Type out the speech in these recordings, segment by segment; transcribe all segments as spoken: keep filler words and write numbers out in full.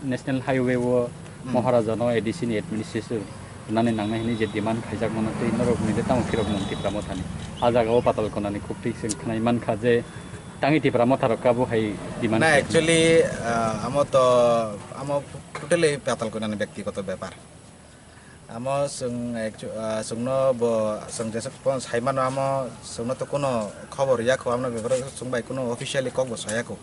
National Highway o Hmm. Maharaja no A D C ni administration nani nangnai hini je demand khaijak mano tei norok ni de tamo phirok nang Tipra Motha ni. A jaga o Patal Kona ni khuk twi seng khnai mankha je tangi Tipra Motha rok kabo hai demand Na, khaijak. Actually, ah, amo to, amo totally Patal Kona ni byaktigoto bepar. Amo chwng actu-, ah, chwngno bo chwng jesuk phone sai mano, amo chwngno to kuno khobor ya kho, amno bebaro chwng bai kuno officially kok bo saya kho.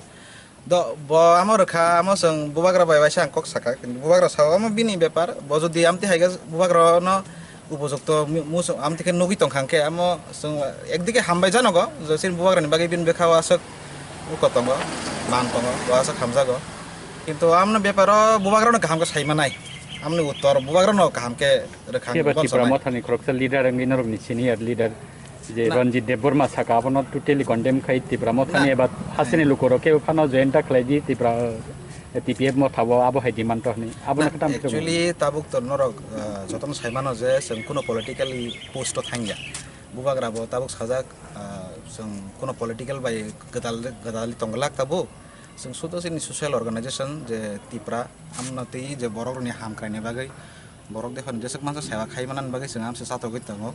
Do bo amo rwkha, amo chwng bubagra bai waisa ang kok saka, kintu bubagra sao amo bini bepar, bo jodi amtwi hai khe bubagra no upojukto mu-, muchung amtwi khe nugwi tongkha hwnkhe amo chwng ekdike hambai janogo, je chini bubagra ni bagwi bini bwkha o aswk uko tongo, man tongo, bo aswk hamjago. Kintu amno beparo bubagrano kaham khe sai manai. Amni uttor bubagrano kaham khe rwkha Phiya ba hwnwi Tipra sabai. Mothani khoroksa leader wngwi norokni senior leader je Na. Ranjit Debbarma saka abono totally condemn khai Tipra Mothani Na. eba hasini lukurok khe phano join ta khlai di Tipra, eh, T P F Motha bo abo hai demand to hwnwi. Abono Na, khe tamo actually tabuk to norok, ah, jotono sai mano je chwng kuno political post o thangya. Bubagra bo tabuk sajak, ah, chwng kuno political bai gwdal, gwdali tongglak tabuk. Chwng sudo chini social organization je Tipra, amno twi je borok rokni ham khlaina bagwi, borok dephani jeswk mansa sewa khai manani bagwi chwng amsa chatogwi tongo.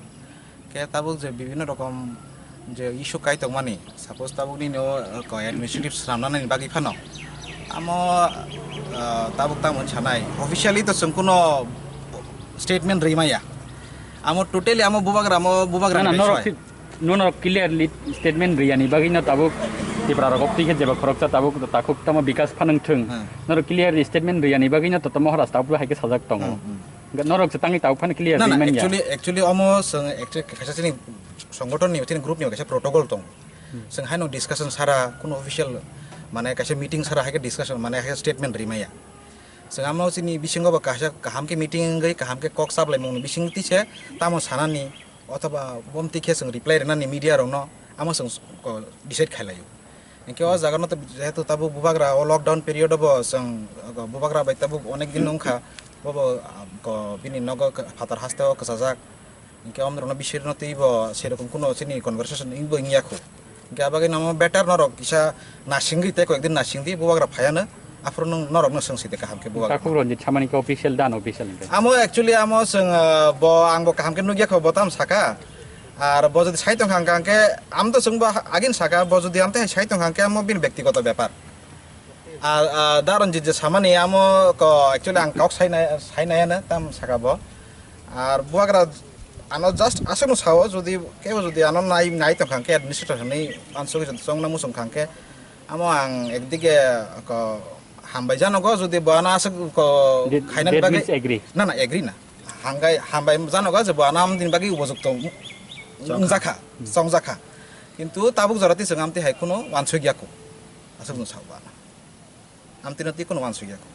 Khe tabuk je bibhinno rokom je issue kai tongmani, suppose tabuk nini o, uh, ko administrative swnamnani bagwi phano, amo, uh, tabuk tamo sanai, officially to chwng kuno statement rwi maya. Amo totally amo bubagra, amo bubagra Na, na, ni norok bagwi si-, Nono clearly statement riyani bagwi no tabuk Tipra rok twi khe jeba khoroksa tabuk takhuk tamo bikas phanang thung. Hmm. Norok clearly statement riyani bagwi no to tamo horas tabuk hai khe sajak tongo. Hmm, hmm. Norok se tangwi tabuk phano clear Na, na, riyman ya. Actually, actually omo chwng actually kaisa chini songothon ni, chini group ni kaisa protocol tong. Hmm. Chwng haino discussion sara kuno official mane kaisa meeting sara hai khe discussion mane hai khe statement rimaya. Chwng amo chini bisingo bo kaisa kaham khe meeting wngwi kaham khe kok chaplaimung ni bising twi se tamo sanani. Othoba bomti khe chwng reply rwnani media rokno amo chwng ko decide khai laio. Hinkhe o jaga no to jehetu tabuk bubagra o lockdown period o bo chwng, o bubagra bai tabuk onek din wngkha, bobo, ah, ko bini nogo phatar haste o kwchajak. Hinkhe omrokno bisirno twibo serokom kuno chini conversation wngbo wngya kho. Hinkhe abagwi namo better norok kisa nasingwi tei koyekdin nasingdi bubagra phaiano. Aphuru nwng norokno swngsi de kaham khe bubagra. Takhuk Ranjit samani khe official dan official hinkhe. Amo actually amo chwng, ah, bo ang bo kaham khe nukya kho bo tam saka. Ar bo jodi sai tongkha hwnkha hwnkhe am to chwngbo agin saka bo jodi amtwi hai sai tongkha hwnkhe amo bini byaktigoto bepar. Ar, ah, Daronjit je samani amo ko actually ang kok sai nai, sai nai ano tam saka bo. Ar bubagra ano just aswkno sao jodi kebo jodi ano nai, nai tongkha hwnkhe administrator hinwi ansugwi jodi chongna muchung kha hwnkhe amo ang ekdige ko hambai janogo jodi bo ano aswk ko That, khainani that bagwi means agree. Na, na, agree na. Hanggai hambai janogo je bo ano amdini bagwi upojukto Chongkha. Wngjakha, Hmm. chongjakha. Kintu tabuk jora twi chwng amtwi hai kuno wansuk ya kho. Aswkno sao bo ano. Amtwino twi kuno wansuk ya kho.